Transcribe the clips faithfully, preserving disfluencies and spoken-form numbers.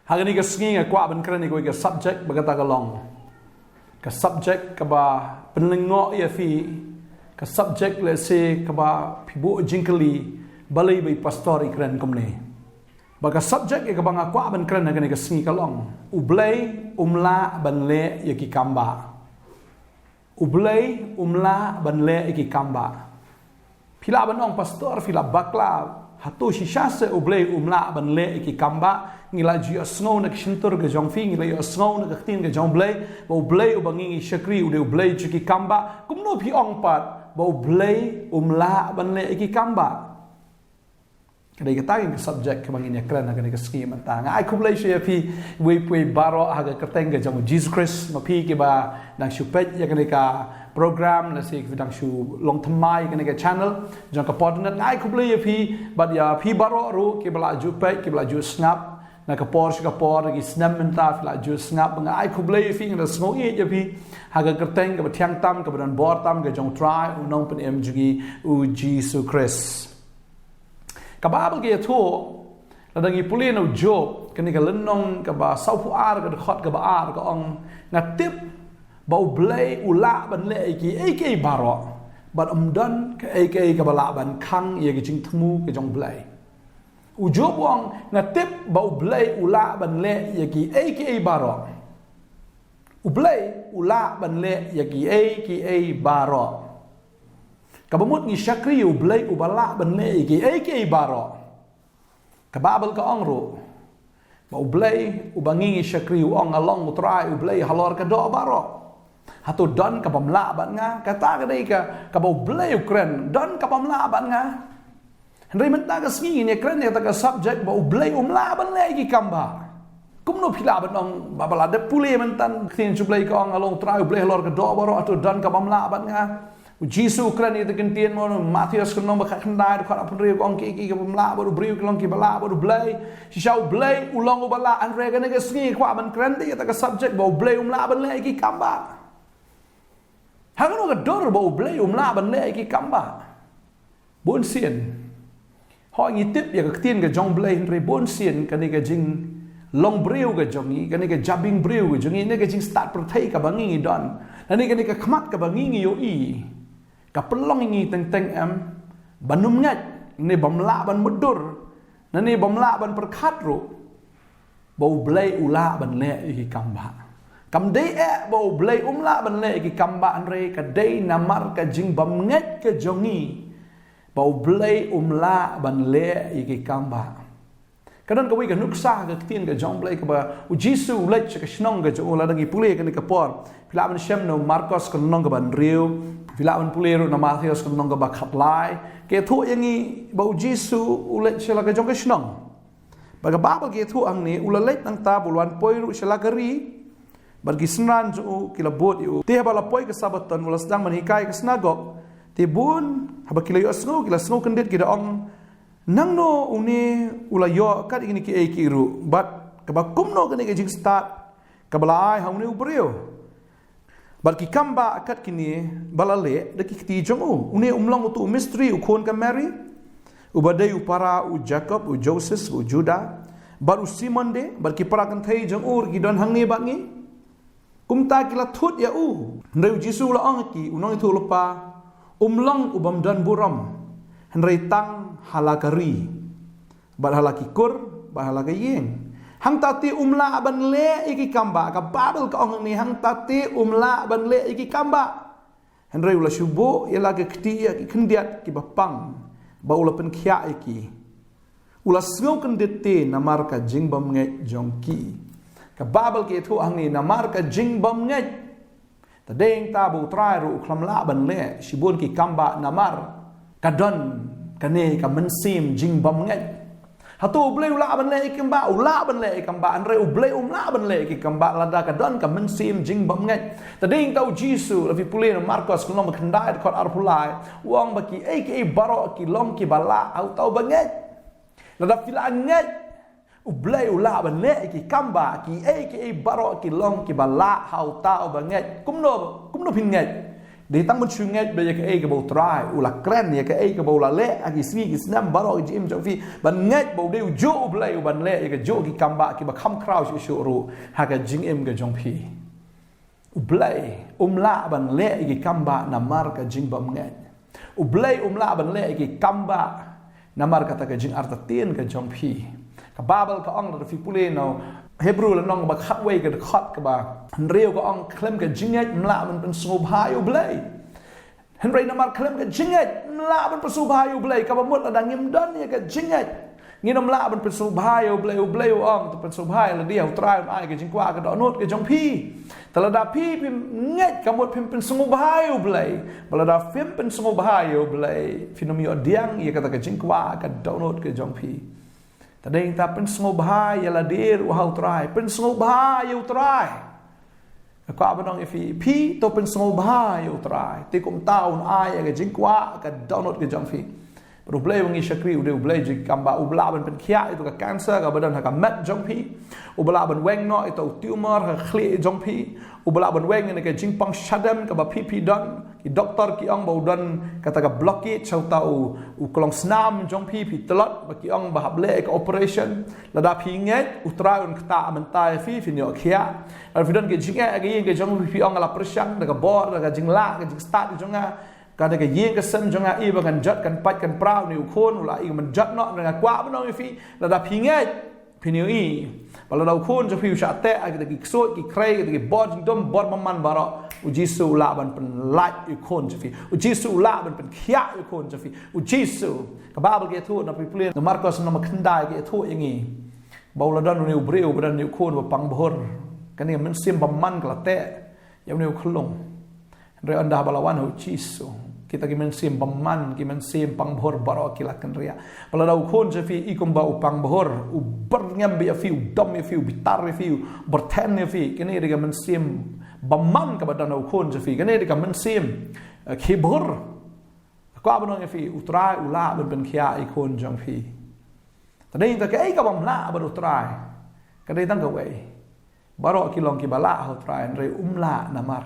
Ha kane ka sngi nga kwah ban kren ïa kawei ka subject ba kata ka long ka subject kaba pynlyngngoh ïa phi, ka subject lehse kaba phi buh jingkylli balei ba i pastor i kren kumne. Ba ka subject ïa kaba nga kwah ban kren ha kane ka sngi ka long U Blei um lah ban leh ïa ki kambah. U Blei um lah ban leh ïa ki kambah. Phi lah ban ong, pastor, phi lah bakla. Hato shisha se U Blei um lah ban leh ïa ki kambah? Ngi la ju ïohsngew na ka shyntur ka jong phi, ngi la ïohsngew na ka ktien ka jong U Blei ba U Blei uba ngi ngi shakri u dei U Blei jong ki kambah. Kumno phi ong pat ba U Blei um lah ban leh ïa ki kambah? Ka dei kata ka subject kaba ngin ïa kren ha kane ka sngi mynta. Nga ai khublei sha ïa phi wei pa wei baroh ha ka kyrteng ka jong U Jisu Khrist. Ma phi kiba nang shu peit ïa kane ka program, lehse kiba nang shu long thymmai ïa kane ka channel jong ka Podnet, nga ai khublei ïa phi. Bad ïa phi baroh ruh kiba la ju peit, kiba la ju sngap na ka por sha ka por, ki snem mynta phi la ju sngap. Nga ai khublei ïa phi, nga da sngew ïeit ïa phi ha ka kyrteng kaba thiang tam, kaba don bor tam ka jong U Trai, U Nongpynim jong ngi U Jisu Khrist. Ka Baibl ka ïathuh, lada ngi pule na u Job, kane ka lynnong kaba sawphew ar, ka dkhot kaba ar, ka ong, nga tip ba U Blei u lah ban leh ïa kiei kiei baroh, bad ym don kaei kaei kaba lah ban khang ïa ka jingthmu ka jong U Blei. U Job u ong, nga tip ba U Blei u lah ban leh ïa kiei kiei baroh. U Blei u lah ban leh ïa kiei kiei baroh. Kaba mut ngi shakri ïa U Blei uba lah ban leh ïa kiei kiei baroh. Ka Baibl ka ong ruh ba U Blei uba ngi ngi shakri u ong, nga long U Trai U Blei halor ka doh baroh. Hato don kabym lah bad nga? Kata ka dei ka, kaba U Blei u kren, don kabym lah bad nga? Hynrei mynta ka sngi ngin ïa kren ïa kata ka subject ba U Blei um lah ban leh ïa ki kambah. Kumno phi lah ban ong ba, ba la dep pule mynta ka ktien jong U Blei ka ong, nga long U Trai U Blei halor ka doh baroh, hato don kabym lah bad nga? U Jisu u kren ïa kata ka ktien mo, Mathaios ka lynnong ba khatkhyndai, dkhot arphew hynriew, ka ong, kiei kiei kibym lah bad u briew ki long kiba lah bad U Blei. Shisha U Blei u long uba lah. Hynrei kane ka sngi kwah ban kren ïa kata ka subject ba U Blei um lah ban leh ïa ki kambah. Ha kano ka dur ba U Blei um lah ban leh ïa ki kambah? Bun sien. Hooid ngi tip ïa ka ktien ka jong U Blei, hynrei bun sien kane ka jinglong briew ka jong ngi, kane ka jabieng briew ka jong ngi, kane ka jingstad pyrthei kaba ngi ngi don, lane kane ka khmat kaba ngi ngi ïohi, ka pynlong ïa ngi teng teng em ban ym ngeit, ne bym lah ban mutdur, ne bym lah ban pyrkhat ruh ba U Blei u lah ban leh ïa ki kambah. Kam dei eh ba U Blei um lah ban leh ïa ki kambah, hynrei ka dei namar ka jingbymngeit ka jong ngi ba U Blei um lah ban leh ïa ki kambah. Ka don kawei ka nuksa ka ktien ka jong U Blei kaba U Jisu u leit sha ka shnong ka jong u, lada ngi pule kane ka por. Phi lah ban shem na u Markos ka lynnong kaba hynriew, phi lah ban pule ruh na Mathaios ka lynnong kaba khatlai. Ka ïathuh ïa ngi ba U Jisu u leit sha la ka jong ka shnong. Bad ka Baibl ka ïathuh hangne, u la leit nangta bad u la wan poi ruh sha la ka ri. Bad ki synran jong u ki la bud ïa u. Te haba la poi ka Sabbaton u la sdang ban hikai ha ka synagog. Te bun haba ki la ïohsngew ki la sngew kyndit, ki da ong, nangno une u la ïoh kat ïa kine kiei kiei ruh? Bad kaba kumno kane ka jingstad kaba la ai ha une u briew? Bad ki kambah kat kine ba la leh da ki kti jong u. Une um long uto u mistri, u khun ka Mari, uba dei u para u Jakob, u Joses, u Juda, bad u Simon de? Bad ki para kynthei jong u ruh ki don hangne bad ngi. Kumta ki la thut ïa u. Hynrei U Jisu u la ong ha ki, u nongïathuhlypa um long u bym don burom, hynrei tang ha la ka ri, bad ha la ki kur, bad ha la ka ïing. Hangta te um lah ban leh ïa ki kambah. Ka Baibl ka ong hangne, hangta te um lah ban leh ïa ki kambah. Hynrei u la shu buh ïa la ka kti ha ki khyndiat kiba pang, bad u la pynkhiah ïa ki. U la sngew kyndit te namar ka jingbymngeit jong ki. Ka Baibl ka ïathuh hangne, namar ka jingbymngeit. Te dei hangta ba U Trai ruh u khlem lah ban leh shibun ki kambah namar ka don kane ka mynsiem jingbymngeit. Hato U Blei u lah ban leh ïa ki kambah? U lah ban leh ïa ki kambah, hynrei U Blei um lah ban leh ïa ki kambah lada ka don ka mynsiem jingbymngeit. Te dei hangta U Jisu, lada phi pule na Markos ka lynnong ba khyndai dkhot arphew lai, u ong ba kiei kiei baroh ki long kiba lah ha uta uba ngeit. Lada phi la ngeit, U Blei u lah ban leh ïa ki kambah, kiei kiei baroh ki long kiba lah ha uta uba ngeit. Kumno, kumno phin ngeit? Dei tang ban shu ngeit ba ïa kaei kaba U Trai u la kren, ïa kaei kaba u la leh ha ki sngi ki snem baroh ki jingim jong phi, ban ngeit ba u dei u juh U Blei uban leh ïa ka juh ki kam ba kiba kham khraw shuh shuh ruh ha ka jingim ka jong phi. U Blei um lah ban leh ïa ki kam ba namar ka jingbymngeit. U Blei um lah ban leh ïa ki kam ba namar kata ka jingartatien ka jong phi. Ka Baibl ka ong, lada phi pule na u Hebru lynnong ba khatwei ka dkhot kaba hynriew ka ong, khlem ka jingngeit ym lah ban pynsngewbha ïa U Blei. Hynrei namar khlem ka jingngeit ym lah ban pynsngewbha ïa U Blei, kaba mut lada ngim don ïa ka jingngeit ngin ym lah ban pynsngewbha ïa U Blei. U Blei u ong, to pynsngewbha ïa lade ha U Trai un ai ka jingkwah ka dohnud ka jong phi. Te lada phi phim ngeit, ka mut phim pynsngewbha ïa U Blei. Ba lada phim pynsngewbha ïa U Blei, phin ym ïoh pdiang ïa kata ka jingkwah ka dohnud ka jong phi. Te dei ta pynsngewbha ïa lade ruh ha U Trai, pynsngewbha ïa U Trai. Ka kwah ban ong ïa phi, phi to pynsngewbha ïa U Trai, te kumta un ai ïa ka jingkwah ka dohnud ka jong phi. Bad U Blei uba ngi shakri u dei U Blei jong ki kam ba. U ba lah ban pynkhiah ïa tu ka cancer kaba don ha ka met jong phi. U ba lah ban weng noh ïa tu u tumor ha ka khlieh jong phi. U ba lah ban weng ïa ka jingpang shadem kaba phi phi don. Ki doktor ki ong ba u don kata ka blockage sha uta u, u klongsnam jong phi, phi tlot, ba ki ong ba hap leh ïa ka operation. Lada phi ngeit, U Trai un ktah mynta ïa phi, phin ïoh khiah. Lada phi don ka jingeh ha ka ïing ka jong phi, phi ong nga la pyrshang da ka bor, da ka jinglah, ka jingstad ka jong nga, ka da ka ïing ka sem jong nga, i ba kan jot kan pait kan pra une u khun, u la i mynjot noh, nga kwah ban ong ïa phi, lada phi ngeit, phin ïohi. Ba lada u khun jong phi u shah teh ha kita ki ksuid ki khrei, kita ki bor jingdum, bor bymman baroh, U Jisu u lah ban pynlait ïa u khun jong phi. U Jisu u lah ban pynkhiah ïa u khun jong phi. U Jisu. Ka Baibl ka ïathuh, na phi pule na Markos lynnong ba khyndai ka ïathuh ïa ngi ba u la don une u briew ba don une u khun ba pang bhur. Kane ka mynsiem bymman ka la teh ïa une u khyllung. Hynrei ynda ba la wan ha U Jisu, kita ki mynsiem bymman, ki mynsiem pang bhur baroh ki la kynriah. Ba lada u khun jong phi i kumba u pang bhur, u byrngem ïa phi, u dom ïa phi, u bitar ïa phi, u byrthen ïa phi, kane dei ka mynsiem bymman kaba don ha u khun jong phi, kane dei ka mynsiem, eh, khih bhur. Ka kwah ban ong ïa phi, U Trai u lah ban pynkhiah ïa u khun jong phi. Te dei tang kaei kabym lah bad U Trai, ka dei tang kawei. Baroh ki long kiba lah ha U Trai, hynrei um lah namar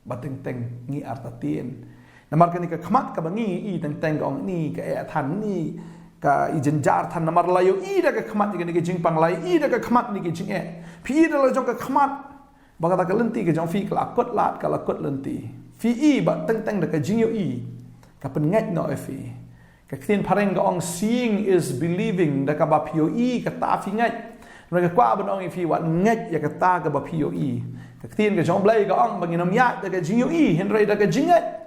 ba teng teng ngi artatien. Namar kane ka khmat kaba ngi i teng teng ka ong ni ka eh than, ni ka i jynjar than, namar la ïohi da ka khmat ïa kane ka jingpang, la ïohi da ka khmat ïa kane ka jingeh. Phi i da la jong ka khmat ba kata ka lynti ka jong phi ka la kut lad, ka la kut lynti. Phi i ba teng teng da ka jingïohi ka pynngeit noh ïa phi. Ka ktien phareng ka ong, seeing is believing, da kaba phi ïohi kata phi ngeit. Hynrei ka kwah ban ong ïa phi, wat ngeit ïa kata kaba phi ïohi. Ka ktien ka jong U Blei ka ong ba ngin ym ïaid da ka jingïohi, hynrei da ka jingngeit.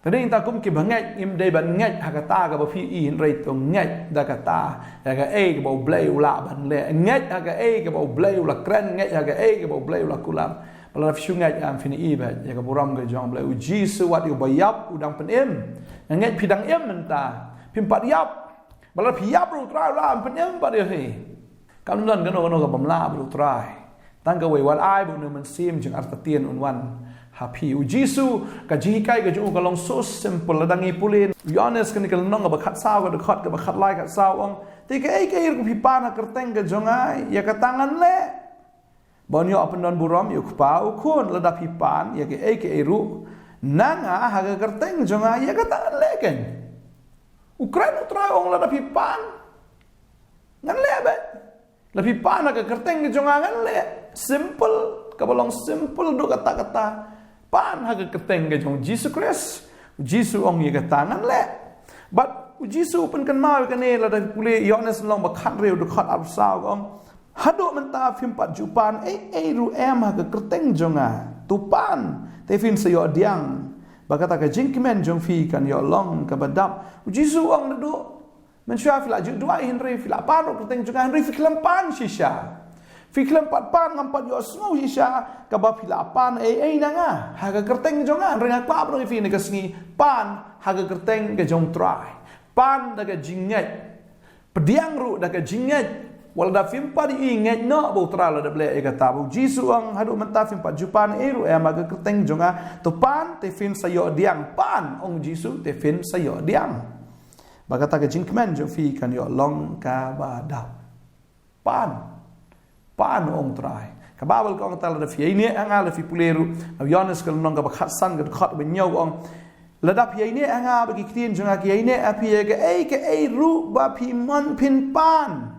Te dei ngi ta kum kiba ngeit, ngim dei ban ngeit ha kata kaba phi ïohi, hynrei to ngeit da kata, ïa kaei kaba U Blei u lah ban leh. Ngeit ha kaei kaba U Blei u la kren, ngeit ha kaei kaba U Blei u la kular. Ba lada phi shu ngeit, ym phin i beit ïa ka burom ka jong U Blei. U Jisu wat ïa uba ïap u dang pynim. Nga ngeit phi dang im mynta, phim pat ïap. Ba lada phi ïap ruh U Trai u lah ban pynim pat ïa phi. Kam don kano kano kabym lah bad U Trai. Tang kawei, wat ai ba une u mynsiem jingartatien un wan ha phi. U Jisu, ka jinghikai ka jong u ka long so simple. Lada ngi pule Ïoannis kane ka lynnong kaba khatsaw, ka dkhot kaba khatlai khatsaw, ong, te kaei kaei ruh phi pan ha ka kyrteng ka jong nga, ïa kata ngan leh. Ba un ïoh pyndon burom ïa U Kpa, U Khun. Lada phi pan ïa kaei kaei ruh na nga ha ka kyrteng jong nga, ïa kata ngan leh keiñ. U kren U Trai, ong, lada phi pan ngan leh beit. Lada phi pan ha ka kyrteng ka jong nga ngan leh. Simple, kaba long simple haduh katta katta. Pan ha ka kyrteng ka jong U Jisu Khrist. U Jisu ong, ïa kata ngan leh. Bad U Jisu u pynkynmaw ïa kane, lada phi pule Ïoannis lynnong ba khathynriew dkhot arphew saw, ka ong, haduh mynta phim pat ju pan ei ei ruh em ha ka kyrteng jong nga. To pan, te phin sa ïoh pdiang, ba kata ka jingkmen jong phi kan ïoh long kaba dap. U Jisu u ong naduh mynshuwa phi la ju duwai, hynrei phi la pan ruh ha ka kyrteng jong nga, hynrei phi khlem pan shisha. Phi khlem pat pan, ngam pat ïohsngew shisha kaba phi la pan ei ei na nga ha ka kyrteng jong nga. Hynrei nga kwah ban ong ïa phi kane ka sngi, pan ha ka kyrteng ka jong U Trai. Pan da ka jingngeit. Pdiang ruh da ka jingngeit. Wat lada phim pat ïohi, ngeit noh ba U Trai u la dep leh ïa kata. Ba U Jisu u ong, haduh mynta phim pat ju pan ei ruh em ha ka kyrteng jong nga. To pan, te phin sa ïoh pdiang. Pan, ong U Jisu, te phin sa ïoh pdiang. Ba kata ka jingkmen jong phi kan ïoh long kaba dap. Pan. Pan, ong U Trai. Ka Baibl ka ong, ta lada phi ïaineh ha nga, lada phi pule ruh na Ïoannis ka lynnong kaba khatsan ka dkhot ba hynñiew ka ong, lada phi ïaineh ha nga bad ki ktien jong nga ki ïaineh ha phi, ïa kaei kaei ruh ba phi mon phin pan,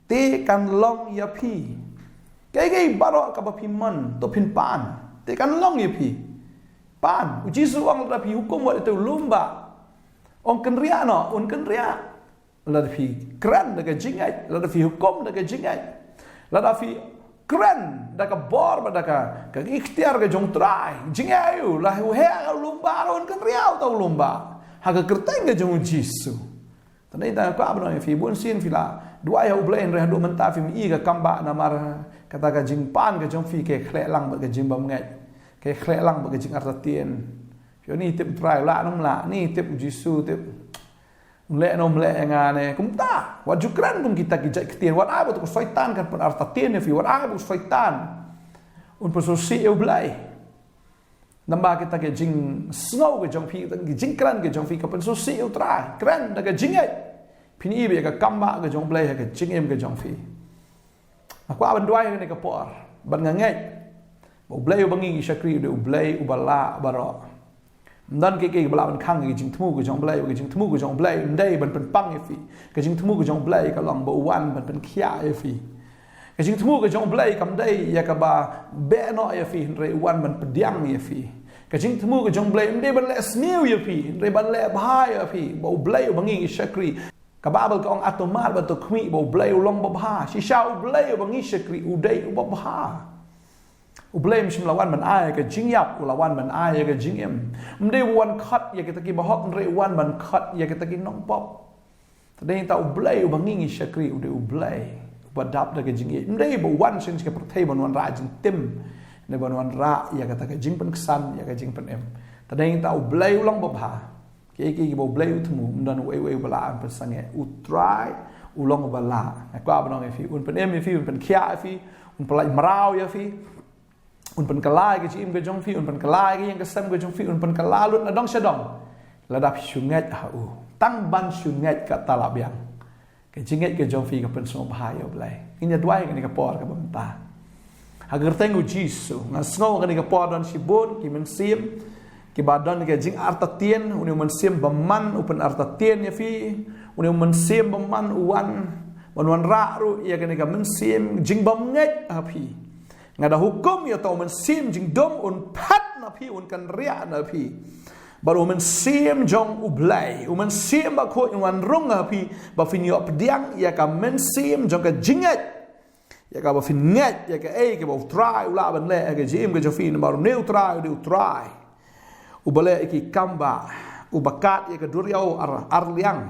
te kan long ïa phi. Kaei kaei baroh kaba phi mon to phin pan, te kan long ïa phi. Pan. U Jisu u ong lada phi hukum wat ïa uta u lum bah, ong kynriah noh, un kynriah. Lada phi kren da ka jingngeit, lada phi hukum da ka jingngeit, lada phi kren da ka bor bad da ka, ka iktiar ka jong u Trai, jingngeit ïa u, la u heh u lum bah ruh un kynriah uta u lum bah. Ha ka kyrteng ka jong u Jisu. Te nangta nga kwah ban ong ïa phi, bunsien phi la duwai ha U Blei hynrei haduh mynta phim i ka kam bah namar kata ka jingpan ka jong phi ka khleh lang bad ka jingbymngeit, ka khleh lang bad ka jingartatien. Phi ong, ni tip u Trai u lah ne um lah, ni tip u Jisu tip u leh ne um leh ïa nga ne. Kumta wat ju kren kum kita ki jait ktien, wat ai ba uta u Soitan kan pynartatien ïa phi, wat ai ba u Soitan un pynsngewsih ïa U Blei. Namar kita ki jingsngew ki jong phi, kita ki jingkren ki jong phi ka pynsngewsih ïa U Trai. Kren da ka jingngeit. Phin i ba ïa ka kam bah ka jong U Blei ha ka jingim ka jong phi. Nga kwah ban duwai ha kane ka por, ban nga ngeit ba U Blei uba ngi ngi shakri u dei U Blei uba lah baroh. Ym don kiei kiei ba lah ban khang ïa ka jingthmu ka jong U Blei, ka jingthmu ka jong U Blei ym dei ban pynpang ïa phi. Ka jingthmu ka jong U Blei ka long ba u wan ban pynkhiah ïa phi. Ka jingthmu ka jong U Blei kam dei ïa kaba beh noh ïa phi hynrei u wan ban pdiang ïa phi. Ka jingthmu ka jong U Blei ym dei ban leh sniew ïa phi hynrei ban leh bha ïa phi, ba U Blei uba ngi ngi shakri. Ka Baibl ka ong, ato mad bad to khmih ba U Blei u long babha. Shisha U Blei uba ngi shakri u dei uba bha. U Blei um shym la wan ban ai ka jingïap, u la wan ban ai ka jingim. Ym dei u wan khot ïa kita ki bahok hynrei u wan ban khot ïa kita ki nongpop. Te nangta U Blei uba ngi ngi shakri u dei U Blei uba dap da ka jingïeit. Ym dei ba u wan sha ka pyrthei ban wanrah jingtim, ne ban wanrah ïa kata ka jingpynksan, ïa ka jingpynim. Te nangta U Blei u long babha. Kiei kiei kiba U Blei u thmu, ym don uei uei uba lah ban pynsangeh. U Trai u long uba lah. Nga kwah ban ong ïa phi, un pynim ïa phi, un pynkhiah ïa phi, un pyllait mraw ïa phi, un pynkylla ïa ka jingim ka jong phi, un pynkylla ïa ka ïing ka sem ka jong phi, un pynkylla lut na dong sha dong. Lada phi shu ngeit ha u, tang ban shu ngeit kata la biang. Ka jingngeit ka jong phi ka pynsngewbha ïa U Blei. Ngin ïa duwai ha kane ka por kaba mynta. Ha ka kyrteng u Jisu, nga sngew ha kane ka por don shibun ki mynsiem kiba don ka jingartatien, une u mynsiem bymman u pynartatien ïa phi, une u mynsiem bymman u wan ban wanrah ruh ïa kane ka mynsiem jingbymngeit ha phi. Nga da hukum ïa uta u mynsiem jingdum un phet na phi, un kynriah na phi. Bad u mynsiem jong U Blei, u mynsiem bakhuid un wan rung ha phi, ba phin ïoh pdiang ïa ka mynsiem jong ka jingngeit. Ïa kaba phin ngeit ïa kaei kaba U Trai u lah ban leh ha ka jingim ka jong phi, namar une U Trai u dei U Trai uba leh ïa ki kam bah, uba kat ïa ka duriaw ar, ar liang,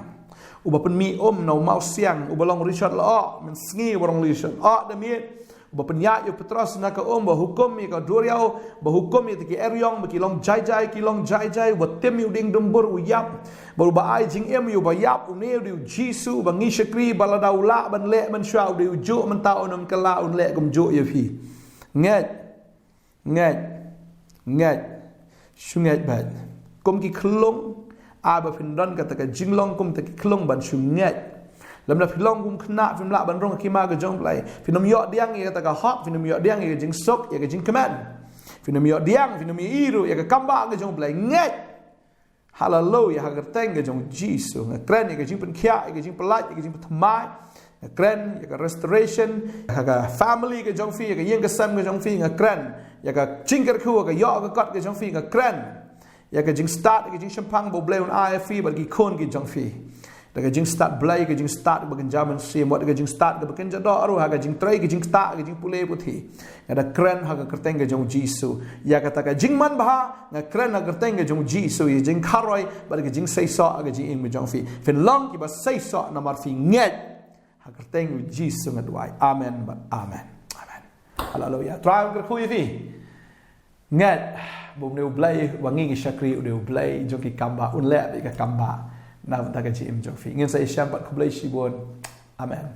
uba pynmih um na u mawsiang, uba long richot lyoh mynsngi, uba long richot lyoh da miet, uba pynïaid ïa u Petros na ka um, ba hukum ïa ka duriaw, ba hukum ïa kita ki eriong ba ki long jai jai, ki long jai jai, uba tim ïa u dieng dumbur u ïap, bad uba ai jingim ïa uba ïap, une u dei u Jisu uba ngi shakri, ba lada u lah ban leh mynshuwa u dei u juh mynta, un ym kylla, un leh kumjuh ïa phi. Ngeit. Ngeit. Ngeit. Shu ngeit beit. Kum ki khyllung, ai ba phin don kata ka jinglong kum kita ki khyllung ban shu ngeit. Lymda phi long kum khynnah phim lah ban rung ha ka hima ka jong U Blei. Phin ym ïoh pdiang ïa kata ka hok, phin ym ïoh pdiang ïa ka jingsuk, ïa ka jingkmen. Phin ym ïoh pdiang, phin ym ïohi ruh ïa ka kam bah ka jong U Blei. Ngeit. Haleluia, ha ka kyrteng ka jong u Jisu. Nga kren ïa ka jingpynkhiah, ïa ka jingpyllait, ïa ka jingpynthymmai. Nga kren ïa ka restoration ha ka family ka jong phi, ïa ka ïing ka sem ka jong phi. Nga kren ïa ka jingkyrkhu, ïa ka ïoh ka kot ka jong phi. Nga kren ïa ka jingstad, ïa ka jingshemphang ba U Blei un ai ïa phi bad ki khun ki jong phi. Da ka jingstad Blei, ka jingstad kaba kynja mynsiem, wat ka jingstad kaba kynja doh ruh, ha ka jingtrei, ka jingktah, ka jingpule puthi. Nga da kren ha ka kyrteng ka jong u Jisu. Ïa kata ka jingmanbha, nga kren ha ka kyrteng ka jong u Jisu, ïa ka jingkharoi bad ka jingseisoh ha ka jingim ka jong phi. Phin long kiba seisoh namar phi ngeit. Ha ka kyrteng u Jisu nga duwai. Amen bad amen. Amen. Haleluia. Trai un kyrkhu ïa phi. Ngeit ba une U Blei uba ngi ngi shakri u dei U Blei jong ki kam bah, un leh beit ka kam bah na ka bynta ka jingim jong phi. Ngin sa ïashem pat, khublei shibun. Amen.